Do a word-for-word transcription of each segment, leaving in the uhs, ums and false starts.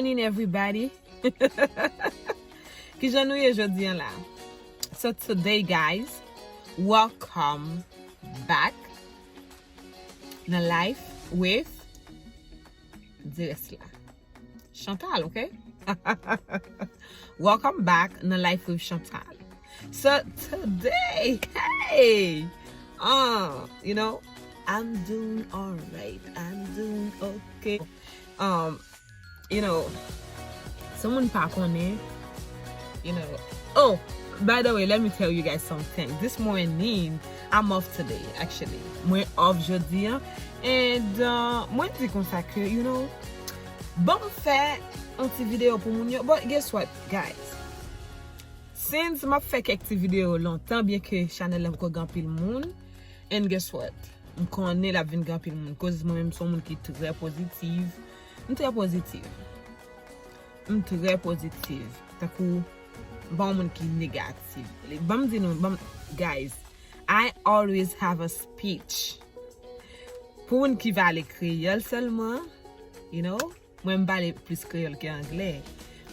Morning, everybody. Kijan nou ye jodi an la? So today, guys, welcome back nan Life with Diresla. Chantal, okay? Welcome back nan Life with Chantal. So today, hey, uh, you know, I'm doing all right. I'm doing okay. Um, you know, si moun pa konnen, you know. Oh, by the way, let me tell you guys something. This morning, I'm off today, actually. Mwen off jodi an. And uh, mwen di konsa ke, you know, bon, m fè yon ti videyo pou moun yo. But guess what, guys? Since m ap fè kèk ti videyo lontan, byen ke chanèl la poko gen anpil moun, and guess what? M konnen l ap vin gen anpil moun, koz mwen menm se yon moun ki trè pozitif. M trè pozitif. M trè pozitif. Tankou, m pa yon moun ki negatif. Ban m di nou, ban m, guys, I always have a speech. Pou moun ki pale kreyòl sèlman, you know, mwen m pale plis kreyòl ke anglè.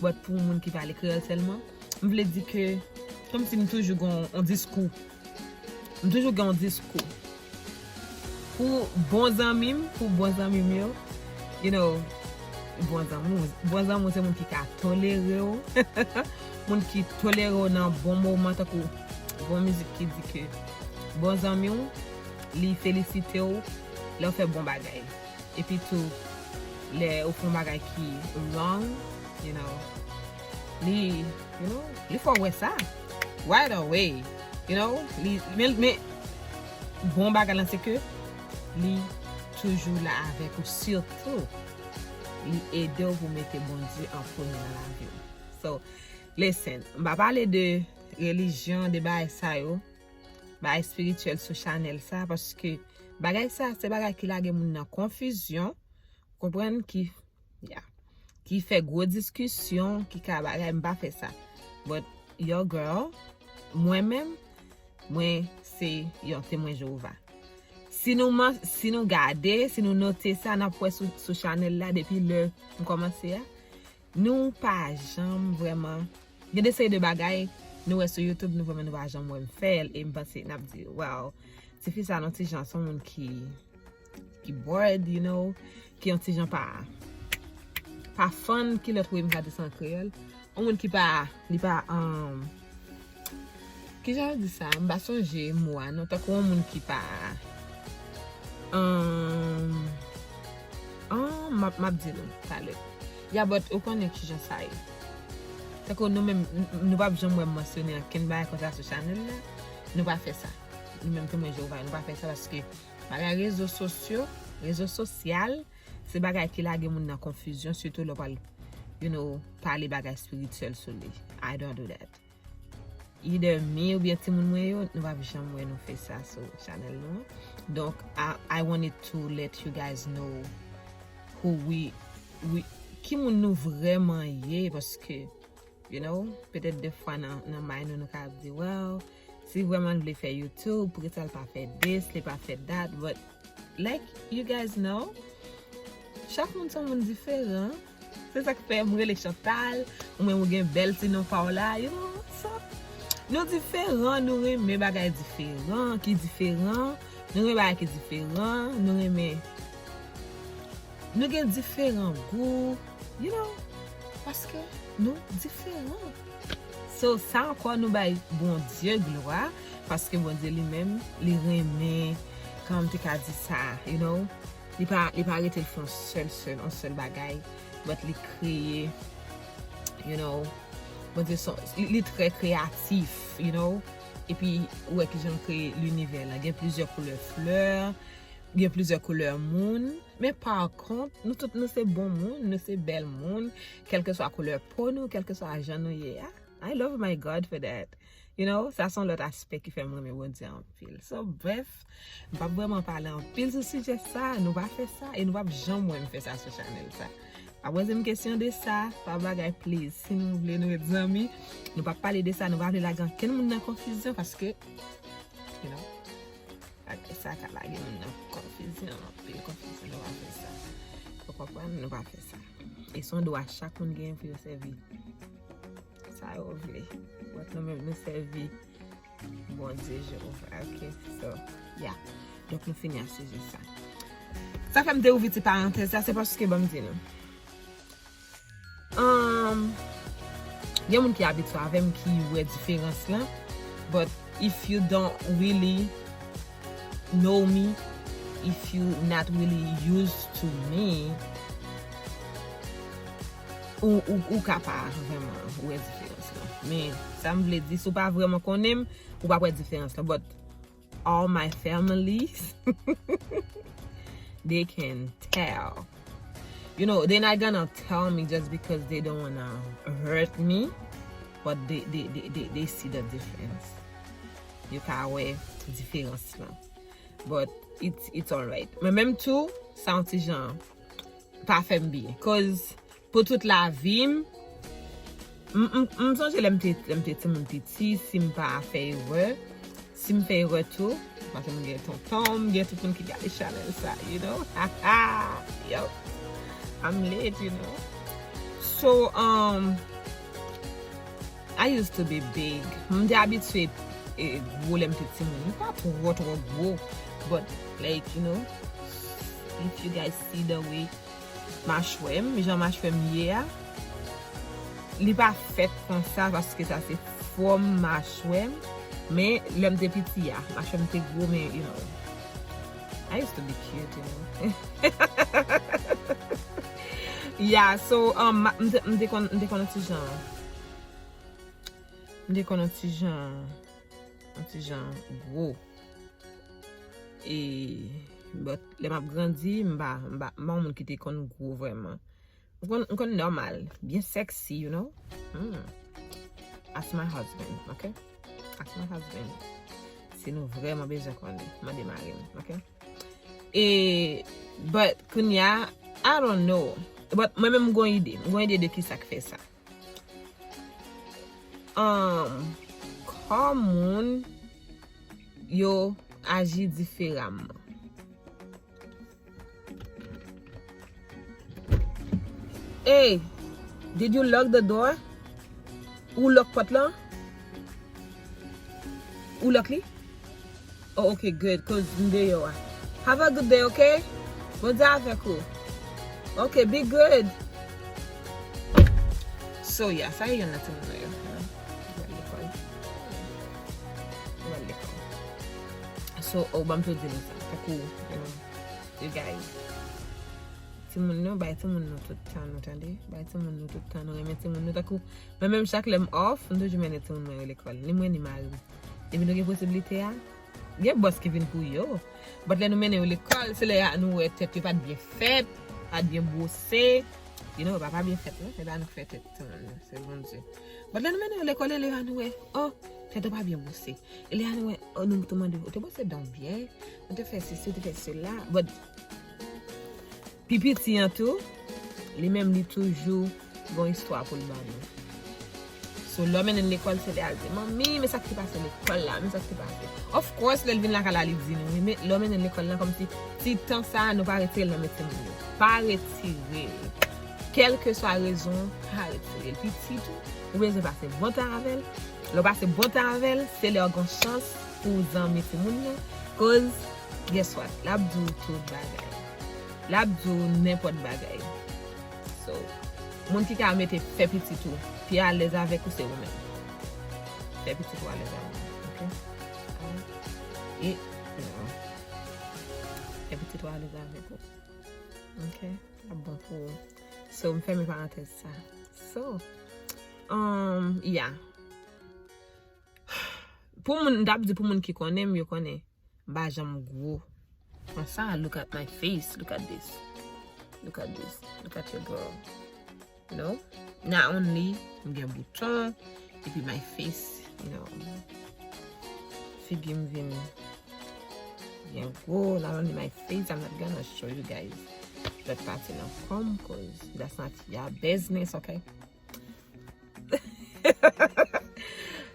But pou moun ki pale kreyòl sèlman, m vle di ke, kòmsi m toujou gen yon, yon diskou. M toujou gen yon diskou. Pou bon zanmi m, pou bon zanmi m yo, you know, bon zanmi w, bon zanmi w se moun ki ka tolere w, moun ki tolere w nan bon moman, tankou bon mizik ki di ke bon zanmi w, li felisite w lè w fè bon bagay. Epi tou, lè ou fè yon bagay ki wrong, you know, li, you know, li fè w wè sa right away, you know, li, men, men, bon bagay lan se ke li toujou la avèk ou, sitou li ede w pou mete Bondye an premye nan lavi w. So, listen, m pa pale de relijyon, de bagay sa yo, bagay espirityèl sou chanèl sa, paske bagay sa, se bagay ki lage moun nan konfizyon, konprann, ki, yeah, ki fè gwo diskisyon, ki ka bagay, m pa fè sa. But your girl, mwen menm, mwen se yon Temwen Jewova. Si nou man, si nou gade, si nou note sa, n ap wè sou, sou chanèl la depi lè m kòmanse a, nou pa janm vrèman, gen de seri de bagay nou wè sou YouTube, nou vrèman nou pa janm wè m fè l, e m panse n ap di, wow, tifi sa nan ti jan se yon moun ki, ki bored, you know, ki yon ti jan pa, pa fun, ki lòt wi m ka di sa an kreyòl, yon moun ki pa, li pa, um, kijan yo di sa? M pa sonje mo a non, tankou yon moun ki pa, um, um, m ap, m ap di nou talè. Ya, but ou konnen kijan sa ye. Tankou nou menm, n-, n-, nou p ap janm wè m mansyone ankenn bagay konsa sou chanèl la. Nou pa fè sa. Nou menm Temwen Jewova, nou pa fè sa paske bagay rezo sosyo, rezo sosyal, se bagay ki lage moun nan konfizyon, sitou lè w pral, you know, pale bagay espirityèl sou li. I don't do that. Either me oubyen timoun mwen yo, nou p ap janm wè nou fè sa sou chanèl nou an. Donk, I, I wanted to let you guys know who we, we, ki moun nou vrèman ye, paske, you know, petèt defwa nan, nan mind nou, nou ka ap di, well, si vrèman l vle fè YouTube, poukisa l pa fè this, li pa fè that, but, like, you guys know, chak moun se yon moun diferan. Se sa k fè m rele Chantal, ou menm ou gen bèl ti non pa w la, you know, so, nou diferan, nou renmen bagay diferan, ki diferan, nou renmen bagay ki diferan, nou renmen, nou gen diferan gou, you know, paske nou diferan. So, sa ankò nou bay Bondye glwa, paske Bondye li menm, li renmen, kòman m te ka di sa, you know, li pa, li pa rete l fè yon sèl, sèl, yon sèl bagay, but li kreye, you know, Bondye son, li, li trè kreyatif, you know, epi ou wè kijan l kreye linivè la, gen plizyè koulè flè, gen plizyè koulè moun, men pa kont, nou tout nou se bon moun, nou se bèl moun, kèlkeswa koulè po nou, kèlkeswa jan nou ye a. I love my God for that. You know, sa se yon lòt aspè ki fè m renmen Bondye anpil. So, brèf, m p ap vrèman pale anpil sou sijè sa, nou pa fè sa, e nou p ap janm wè m fè sa sou chanèl sa. Pa poze m kesyon de sa, pa bagay, please. Si nou vle nou ret zanmi, nou p ap pale de sa, nou pa vle lage ankenn moun nan konfizyon, paske, you know, bagay sa ka lage moun nan konfizyon, anpil konfizyon, nou pa fè sa. Ou konprann? Nou pa fè sa. E se yon dwa chak moun genyen pou yo sèvi sa yo vle. But nou menm, nou sèvi Bondye Jewova. Ok, so, yeah. Donk, nou fini a sijè sa. Sa fè m te ouvri ti parantèz la, se paske, ban m di nou. Um, gen moun ki abitye avè m ki wè diferans lan, but if you don't really know me, if you not really used to me, ou, ou, ou ka pa vrèman wè diferans lan. Men, sa m vle di, si w pa vrèman konnen m, ou p ap wè diferans lan. But all my families, they can tell. You know, they're not gonna tell me just because they don't wanna hurt me, but they, they, they, they, they see the difference. Yo ka wè diferans lan. But it's, it's alright. Men menm tou, sa yon ti jan pa fè m byen. Cause pou tout lavi m, m, m, m sonje lè m te, lè m te timoun piti, si m pa fè erè, si m fè erè tou, paske m gen tonton, m gen tout moun ki gade chanèl sa, you know? Yo, I'm lit, you know? So, um, I used to be big. M te abitye, eh, gwo lè m te timoun. M pa twò, twò gwo. But, like, you know, if you guys see the way machwè m, jan machwè m ye a, li pa fèt konsa paske sa se fòm machwè m. Men, lè m te piti a, machwè m te gwo, men, you know, I used to be cute, you know. Yeah, so, um, ma- m te, m te konn, m te konn yon ti jan, m te konn yon ti jan, yon ti jan gwo. E, but, lè m ap grandi, m pa, m pa, m pa yon moun ki te konn gwo vrèman. M konn, m konn nòmal, byen sexy, you know? Hmm. Ask my husband, ok? Ask my husband. Si nou vrèman bezwen konnen, mande mari m, ok? E, but, kounye a, I don't know. But, mwen menm, m gon ide. M gon ide de kisa k fè sa. Um, kò moun yo aji diferaman. Hey, did you lock the door? Ou lock pòt lan? Ou lock li? Oh, ok, good, cause m deyò a. Have a good day, ok? Bondye avèk ou. Ok, be good. So, yeah, sa e yonn nan timoun mwen yo. Yo pral lekòl. Yo pral lekòl. So, oh, ban m tou di nou sa. Tankou, you know, you guys. Timoun nou, bay timoun nou tout tan nou, tande. Bay timoun nou tout tan nou, renmen timoun nou. Tankou, mwen menm chak lè m off, m toujou mennen timoun mwen yo lekòl. Ni mwen, ni mari m. Depi nou gen posiblite a, gen bòs ki vin pou yo. But lè nou mennen yo lekòl, se lè a nou wè tèt yo pa t byen fèt, pa t byen bwose. You know, pa, pa byen fèt, non? Se pa nou k fè tèt timoun nou, se Bondye. But lè nou mennen yo lekòl, e lè a nou wè, oh, tèt ou pa byen bwose. E lè a nou wè, oh, nou te mande, ou te bwose dan w byen, ou te fè sesi, ou te fè sela. But pi piti an tou, li menm li toujou gon istwa pou l ban nou. So, lè w mennen l lekòl, se lè a l di, "Manmi, men sa k te pase lekòl la, men sa k te pase." Of course, lè l vin lakay la, li di nou, wi, men lè w mennen l lekòl la, kòmsi ti tan sa a, nou pa retire l nan men timoun yo. Pa retire l. Kèlkeswa rezon, pa retire l. Pitit ou, ou bezwen pase bon tan avè l. Lè w pase bon tan avè l, se lè w gen chans pou w zanmi timoun nan. Cause, guess what? L ap di w tout bagay. L ap di w nenpòt bagay. So, moun ki ka mete fè pitit ou pi alèz avèk ou, se ou menm. Fè pitit ou alèz avèk ou, ok? E, non. Fè pitit ou alèz avèk ou. Ok? L ap bon pou ou. So, m fèmen parantèz sa. So, um, yeah. Pou moun, m t ap di pou moun ki konnen m, yo konnen. M pa janm gwo konsa. Look at my face. Look at this. Look at this. Look at your girl. You know? Not only m gen bouton, epi my face, you know, figi m vin byen gwo. Not only my face, I'm not gonna show you guys lòt pati nan kò m, cause that's not your business, ok?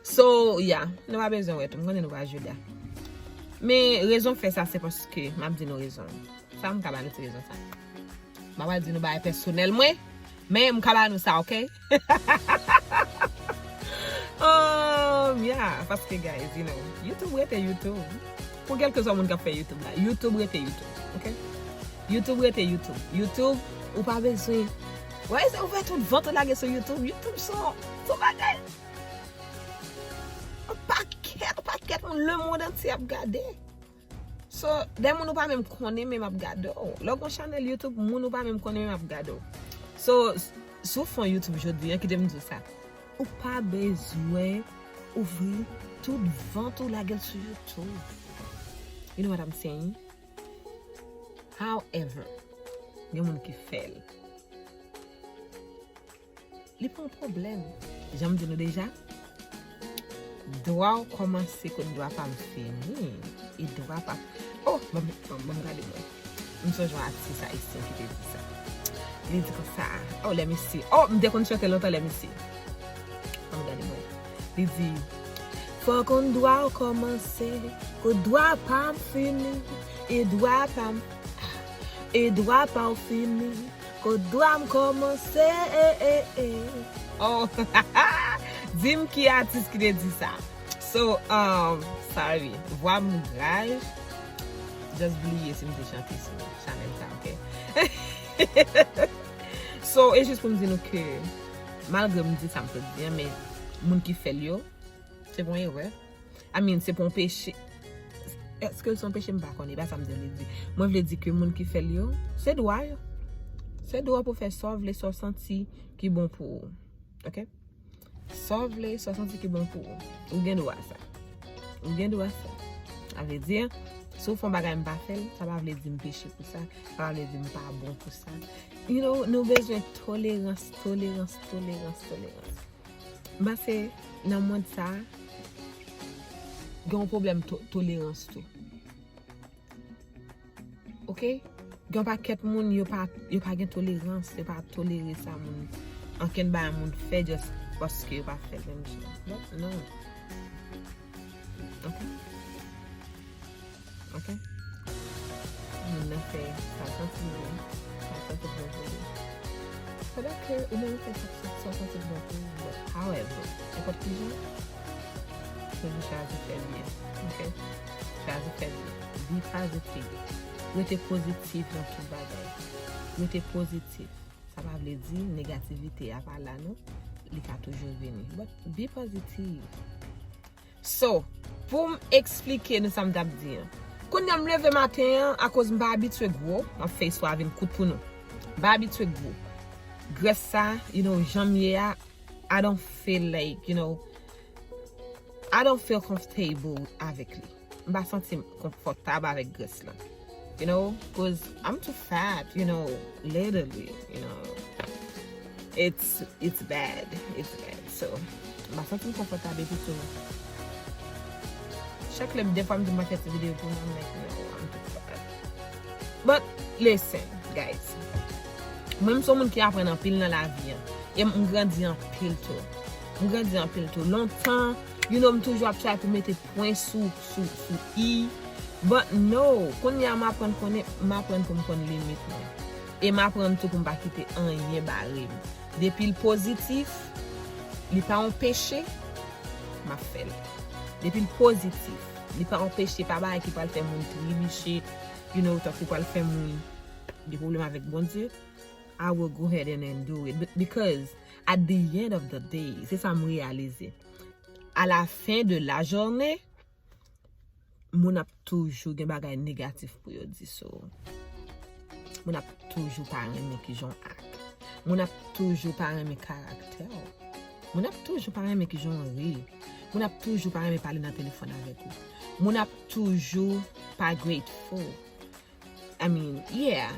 So, yeah, nou pa bezwen wè tou. M konnen nou pa jouda. Men, rezon fè sa, se paske, m ap di nou rezon. Sa m ka ba nou ti rezon sa. M pa pral di nou bagay pèsonèl mwen, Men m ka ba nou sa, ok? Um, yeah, paske, guys, you know, YouTube rete YouTube. Pou kèlkeswa moun k ap fè YouTube la, YouTube rete YouTube, ok? YouTube rete YouTube. YouTube, ou pa bezwen. Wè, se ou fè tout vant ou lage sou YouTube. YouTube se yon, se yon bagay. Yon pakèt, yon pakèt moun, lemonn antye ap gade. So, de moun ou pa menm konnen menm ap gade w. Lè w gen yon chanèl YouTube, moun ou pa menm konnen menm ap gade w. So, s- si w fè yon YouTube jodi a, kite m di w sa. Ou pa bezwen ouvri tout vant ou lage l sou YouTube. You know what I'm saying? However, gen moun ki fè l. Li pa yon pwoblèm. Jan m di nou deja, dwa w kòmanse kot dwa pa m fini. E dwa pa. Oh, ban m, ban m, ban m gade mwen. M sonje yon atis ayisyen ki te di sa. Li di konsa, oh, let me see. Oh, m te konn chante lontan, let me see. Ban m gade mwen. Li di, fò w konn dwa w kòmanse, kot dwa pa m fini, e dwa pa m, e dwa pa w fini, kot dwa m kòmanse, e, e, e. Oh, di m ki atis ki te di sa. So, um, sorry, vwa m graj. Just bliye si m te chante sou chanèl sa, ok? So, e jis pou m di nou ke, malgre m di sa m sot di an, men moun ki fè l yo, se pa yon erè. I mean, se pa yon peche. Èske l se yon peche? M pa konnen, e pa sa m te vle di. Mwen vle di ke moun ki fè l yo, se dwa yo. Se dwa pou fè sa w vle, sa w santi ki bon pou ou. Ok? Sa w vle, sa w santi ki bon pou ou. Ou gen dwa sa. Ou gen dwa sa. Sa vle di, si w fè yon bagay m pa fè l, sa pa vle di m peche pou sa. Sa pa vle di m pa bon pou sa. You know, nou bezwen tolerans, tolerans, tolerans, tolerans. M panse nan mond sa, gen yon pwoblèm to- tolerans tou. Ok? Gen yon pakèt moun, yo pa, yo pa gen tolerans, yo pa tolere sa moun, ankenn bagay moun fè, just paske yo pa fè l menm jan. But no. Ok? Ok? Moun nan fè sa l santi l bon, sa l santi l bon pou li. Pandan ke ou menm ou fè sa, sa, sa w santi l bon pou ou, but however, nenpòt ki jan, toujou chwazi fè byen. Ok? Chwazi fè byen. Be pozitif. Rete pozitif nan tout bagay. Rete pozitif. Sa pa vle di negativite a pa la non. Li ka toujou vini. But be positive. So, pou m eksplike nou sa m t ap di an. Kounye a m leve maten an, akoz m pa abitye gwo, m ap fè istwa a vin kout pou nou. M pa abitye gwo. Grès sa, you know, jan m ye a, I don't feel like, you know, I don't feel comfortable avèk li. M pa santi m konfòtab avèk grès la. You know, cause I'm too fat, you know, literally, you know. It's, it's bad, it's bad. So, m pa santi m konfòtab epi tou. Chak lè m, defwa m di m pa fè ti videyo pou nou, I'm like, no, I'm too fat. But, listen, guys. Mwen, m se yon moun ki aprann anpil nan lavi an. E m grandi anpil tou. M grandi anpil tou. Lontan, you know, m toujou ap try pou mete pwen sou, sou, sou i. But no, kounye a m aprann konnen, m aprann pou m konn limit mwen. E m aprann tou pou m pa kite anyen bare m. Depi l pozitif, li pa yon peche, m ap fè l. Depi l pozitif, li pa yon peche, pa bagay ki pral fè moun tribiche, you know, tankou pral fè moun gen pwoblèm avèk Bondye, I will go ahead and, and do it. Be- Because at the end of the day, se sa m reyalize. À la fin de la journée, moun ap toujou gen bagay negatif pou yo di sou ou. Moun ap toujou pa renmen kijan w act. Moun ap toujou pa renmen karaktè w. Moun ap toujou pa renmen kijan w ri. Moun ap toujou pa renmen pale nan telefòn avèk ou. Moun ap toujou pa grateful. I mean, yeah.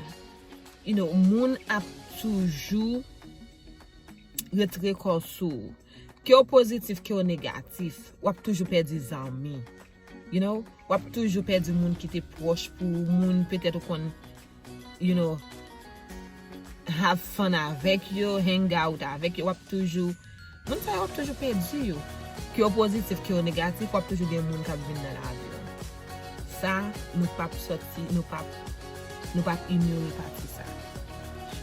You know, moun ap toujou retire kò w sou ou. Ke w pozitif, ke w negatif, w ap toujou pèdi zanmi. You know, w ap toujou pèdi moun ki te pwòch pou ou, moun petèt ou konn, you know, have fun avèk yo, hang out avèk yo, w ap toujou, moun sa yo w ap toujou pèdi yo. Ke w pozitif, ke w negatif, w ap toujou gen moun k ap vin nan lavi w. Sa, nou p ap sòti, nou p ap, nou p ap inyore pati sa.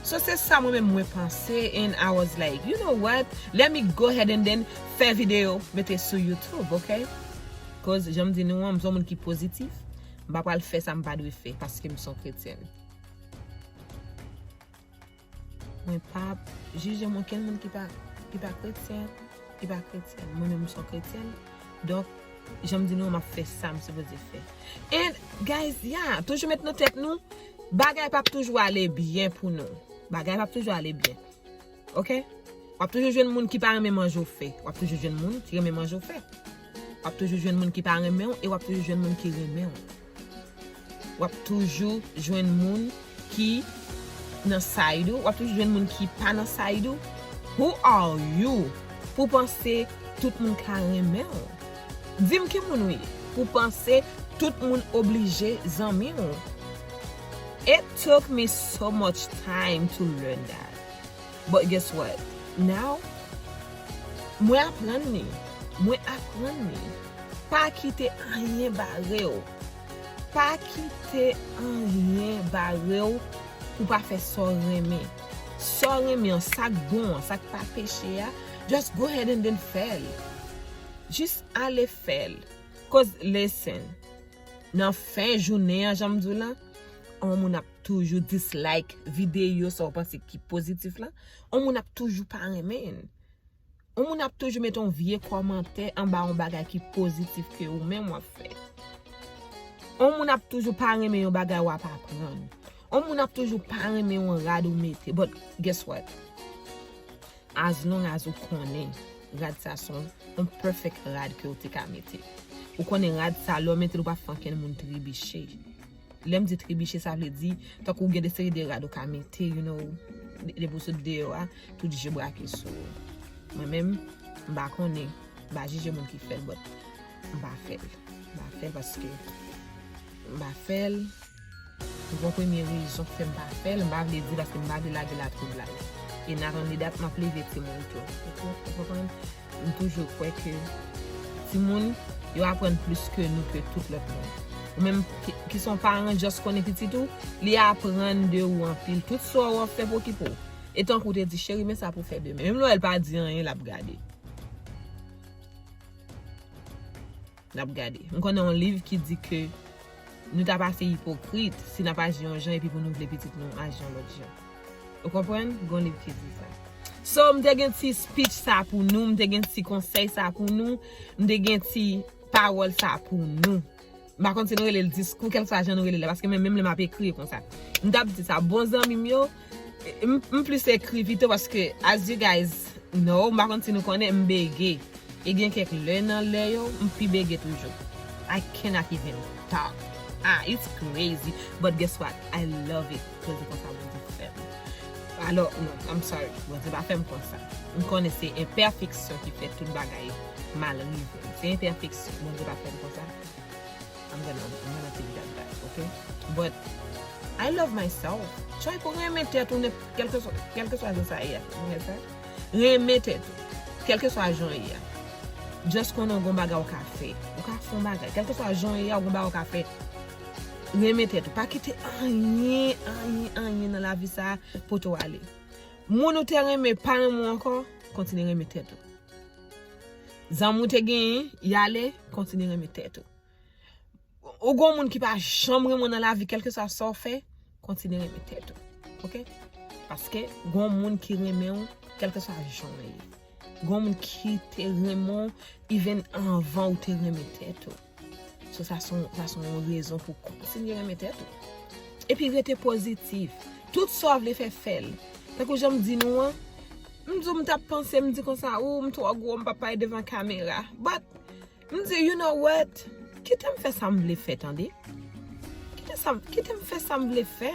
So se sa mwen menm mwen panse, and I was like, you know what? Let me go ahead and then fè videyo, mete sou YouTube, ok? Cause jan m di nou an, m se yon moun ki pozitif. M pa pral fè sa m pa dwe fè paske m se yon kretyèn. Mwen pa ap jije okenn moun ki pa, ki pa kretyen, ki pa kretyèn. Mwen menm m se yon kretyèn. Donk, jan m di nou an, m ap fè sa m sipoze fè. And guys, yeah, toujou met nan tèt nou, bagay p ap toujou ale byen pou nou. Bagay p ap toujou ale byen. Ok? W ap toujou jwenn moun ki pa renmen manje w fè. W ap toujou jwenn moun ki renmen manje w fè. W ap toujou jwenn moun ki pa renmen w e w ap toujou jwenn moun ki renmen w. W ap toujou jwenn moun ki nan side ou, w ap toujou jwenn moun ki pa nan side ou. Who are you pou panse tout moun ka renmen w? Di m ki moun ou ye pou panse tout moun oblije zanmi w? It took me so much time to learn that. But guess what? Now, mwen aprann li. Mwen aprann li. Pa kite anyen bare w. Pa kite anyen bare w pou pa fè sa w renmen. Sa w renmen an, sa k bon an, sa k pa peche a, just go ahead and then fè l. Jis ale fè l. Cause listen, nan fen jounen an, jan m di w la, yon moun ap toujou dislike videyo sa w panse ki pozitif la. Yon moun ap toujou pa renmen l. Yon moun ap toujou mete yon vye kòmantè anba yon bagay ki pozitif ke ou menm w ap fè. Yon moun ap toujou pa renmen yon bagay w ap aprann. Yon moun ap toujou pa renmen yon rad ou mete. But guess what? As long as ou konnen rad sa se yon, yon perfect rad ke ou te ka mete. Ou konnen rad sa, lè w mete l, ou pa fè ankenn moun tribiche. Lè m di tribiche, sa vle di, tankou gen de seri de rad ou ka mete, you know, de-, depi w sot deyò a, tout je brake sou ou. Mwen menm, m pa konnen, m pa jije moun ki fè l, but m pa fè l. M pa fè l paske m pa fè l. Gon premye rezon k fè m pa fè l, m pa vle di paske m pa vle lage latwoublay. E not only that, m ap leve timoun tou. Ou konprann? M toujou kwè ke timoun, yo aprann plis ke nou, ke tout lòt moun. Ou menm ki, ki se yon paran, just konnen pitit ou, li aprann de ou anpil. Tout sa w ap fè pou okipe w. E tankou w te di, cheri, men sa pou w fè demen. Menm lè w wè l pa di anyen, l ap gade. L ap gade. M konnen yon liv ki di ke nou t ap ase ipokrit si n ap aji yon jan epi pou nou vle pitit nou aji yon lòt jan. Ou konprann? Gon liv ki di sa. So, m te gen ti speech sa pou nou, m te gen ti konsèy sa pou nou, m te gen ti pawòl sa pou nou. M pa konn si nou rele l diskou, kèlkeswa jan nou rele l la, paske mwen menm lè m ap ekri e konsa. M t ap di sa, bon zanmi m yo, m, m plis ekri pito paske, as you guys know, m pa konn si nou konnen, m bege. E gen kèk lè nan lè yo, m pi bege toujou. I cannot even talk. Ah, it's crazy. But guess what? I love it. Bondye konsa, Bondye fè m. Alò, non, I'm sorry. Bondye pa fè m konsa. M konnen se enpèfeksyon ki fè tout bagay mal rive m. Se enpèfeksyon. Bondye pa fè m konsa. I'm gonna, I'm gonna take that back, ok? But I love myself. Try pou renmen tèt ou, kèlkeswa, kèlkeswa jan sa ye a. Ou wè sa? Renmen tèt ou. Kèlkeswa jan ye a. Just konnen w gon bagay ou ka fè. Ou ka fè yon bagay. Kèlkeswa jan ye a, ou gon bagay ou ka fè. Renmen tèt ou. Pa kite anyen, anyen, anyen nan lavi sa a pote w ale. Moun ou te renmen pa renmen w ankò, kontinye renmen tèt ou. Zanmi w te genyen, y ale, kontinye renmen tèt ou. Ou gon moun ki pa janm renmen w nan lavi, kèlkeswa sa w fè, kontinye renmen tèt ou. Ok? Paske gon moun ki renmen w, kèlkeswa jan w ye. Gon moun ki te renmen w, even anvan ou te renmen tèt ou. So, sa se yon, sa se yon rezon pou kontinye renmen tèt ou. Epi rete pozitif. Tout sa w vle fè, fè l. Tankou jan m di nou an, m di w m t ap panse, m di konsa, ou, m twò gwo, m p ap pale devan kamera. But, m di, you know what? Kite m fè sa m vle fè, tande. Kite sa, kite m fè sa m vle fè.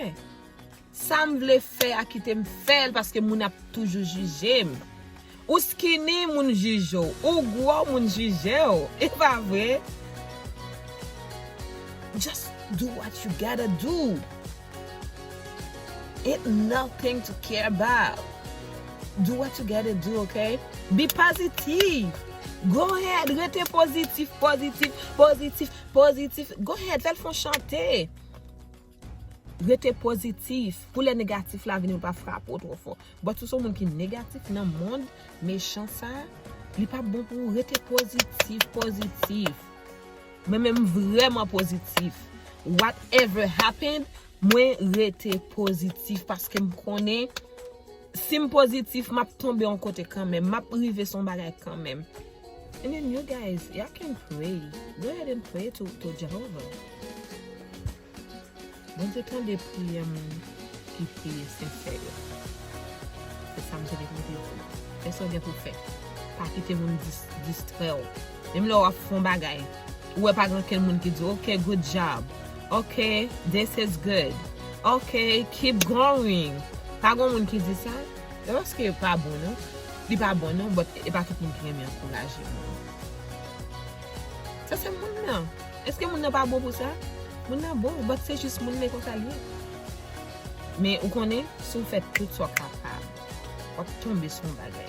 Sa m vle fè a, kite m fè l, paske moun ap toujou jije m. Ou skinny, moun jije w. Ou gwo, moun jije w. E pa vre? Just do what you gotta do. Ain't nothing to care about. Do what you gotta do, ok? Be positive. Go ahead, rete pozitif, pozitif, pozitif, pozitif. Go ahead, fè l fè yon chante. Rete pozitif. Pou lè negatif la vini, l pa frape w twò fò. But si w se yon moun ki negatif nan mond mechan sa, li p ap bon pou ou. Rete pozitif, pozitif. Mwen menm, m vrèman pozitif. Whatever happened, mwen rete pozitif paske m konnen si m pozitif, m ap tonbe yon kote kanmenm, m ap rive sou yon bagay kanmenm. And then you guys, y'all can pray. Go ahead and pray to, to Jehovah. Bondye tande priyè moun ki priye sensè yo. Se sa m te vin di. Fè sa w gen pou fè. Pa kite moun dis, distrè w. Menm lè w ap fè yon bagay, ou wè pa gen okenn moun ki di, "Ok, good job. Ok, this is good. Ok, keep going." Pa gen moun ki di sa. E paske pa bon, non. Li pa bon, non, but e pa tout moun ki renmen ankouraje moun. Sa se moun nan. Èske moun nan pa bon pou sa? Moun nan bon, but se jis moun nan konsa l ye. Men ou konnen, si w fè tout sa w kapab, w ap tonbe sou yon bagay.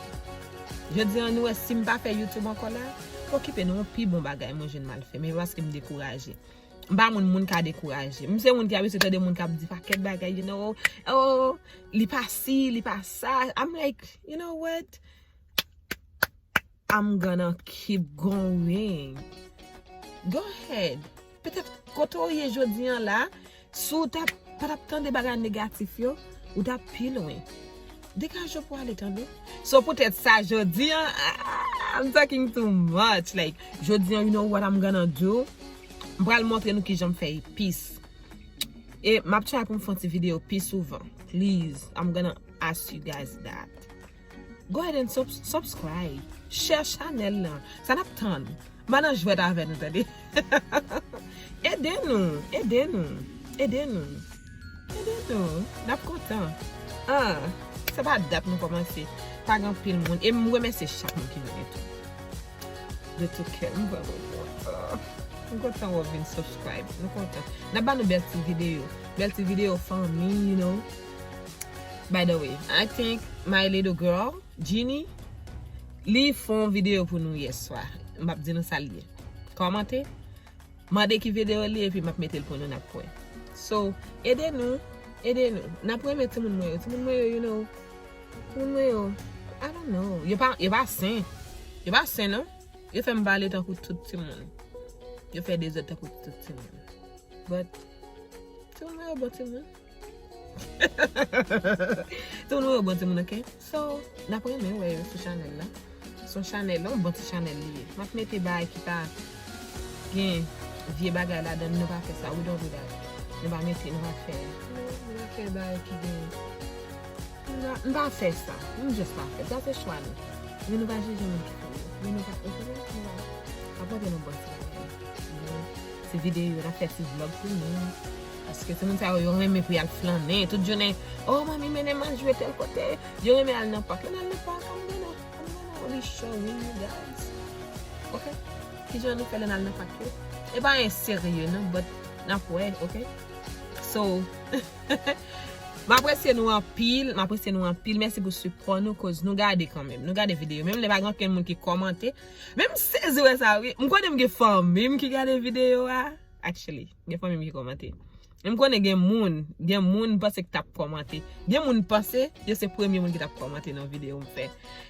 Jodi an, nou wè, si m pa fè YouTube ankò la, okipe nou, yon pi bon bagay mwen jwenn m al fè. Men paske m dekouraje. M pa moun, moun ka dekouraje. M se moun ki abitye tande moun k ap di pakèt bagay, you know, oh, li pa si, li pa sa. I'm like, you know what? I'm gonna keep going. Go ahead. Petèt kote w ye jodi an la, si w t ap, pa t ap tande bagay negatif yo, ou t ap pi lwen. Degaje w pou w ale, tande. So poutèt sa jodi an, ah, I'm talking too much. Like, jodi an, you know what I'm gonna do? M pral montre nou kijan m fè epis. E m ap try pou m fè yon ti videyo pi souvan. Please, I'm gonna ask you guys that. Go ahead and sub subscribe. Share chanèl lan. Sa n ap tann? M pa nan jwèt avè nou, tande. Ede nou, ede nou, ede nou, ede nou. N ap kontan. Ah, se pa dat nou kòmanse. Pa gen anpil moun. E m remèsye chak moun ki vini tou. De tout kè, m vrèman kontan. M kontan wè w vin subscribe. Nou kontan. N ap ba nou bèl ti videyo. Bèl ti videyo fanmi, you know. By the way, I think my little girl, Jeannie, li fè yon videyo pou nou yèswa. M ap di nou sa l ye. Kòmante, mande ki videyo l ye, epi m ap mete l pou nou, n ap wè. So, ede nou, ede nou. N ap renmen timoun mwen yo. Timoun mwen yo, you know, timoun mwen yo, I don't know. Yo pa, yo pa sen. Yo pa sen, non. Yo fè m pale tankou tout timoun. Yo fè dezòd tankou tout timoun. But, timoun mwen yo bon timoun. Timoun mwen yo bon timoun, ok? So, n ap renmen wè yo sou chanèl la. Se yon chanèl, yon bon ti chanèl li ye. M ap mete bagay ki pa gen vye bagay ladan l, nou pa fè sa. We don't do that. Nou pa mete, nou pa fè, nou, nou pa fè bagay ki gen, nou pa, nou pa fè sa. Nou just pa fè. Sa se chwa nou. Men nou pa jije moun ki fè yo. Men nou pa, ok, nou pa, n ap montre nou bon ti bagay. Ti videyo, n ap fè ti vlog pou nou. Paske timoun sa yo, yo renmen pou y al flannen. Tout jounen, "Oh, manmi, mennen m al jwe tèl kote." Yo renmen al nan pak. Yo al nan pak, I'm gonna, I'm gonna really show you guys. Ok? Kijan nou fè lè n al nan pak yo? E pa anyen serye, non, but n ap wè, ok? So, m apresye nou anpil, m apresye nou anpil. Mèsi pou sipò nou, koz nou gade kanmenm. Nou gade videyo. Menm lè pa gen okenn moun ki kòmante. Men m sezi wè sa, wi. M konnen m gen fanmi m ki gade videyo a. Actually, gen fanmi m ki kòmante. Men m konnen gen moun, gen moun m panse ki t ap kòmante. Gen moun m panse yo se premye moun ki t ap kòmante nan videyo m fè.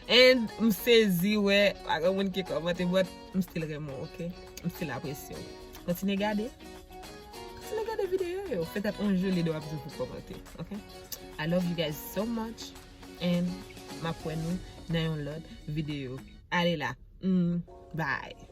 And m sezi wè, pa gen moun ki kòmante, but m still renmen w, ok? M still apresye w. Kontinye gade. Kontinye gade videyo yo. Petèt yon jou, li dwe ap di pou kòmante, ok? I love you guys so much. And m ap wè nou nan yon lòt videyo. Ale la. Mm, bye.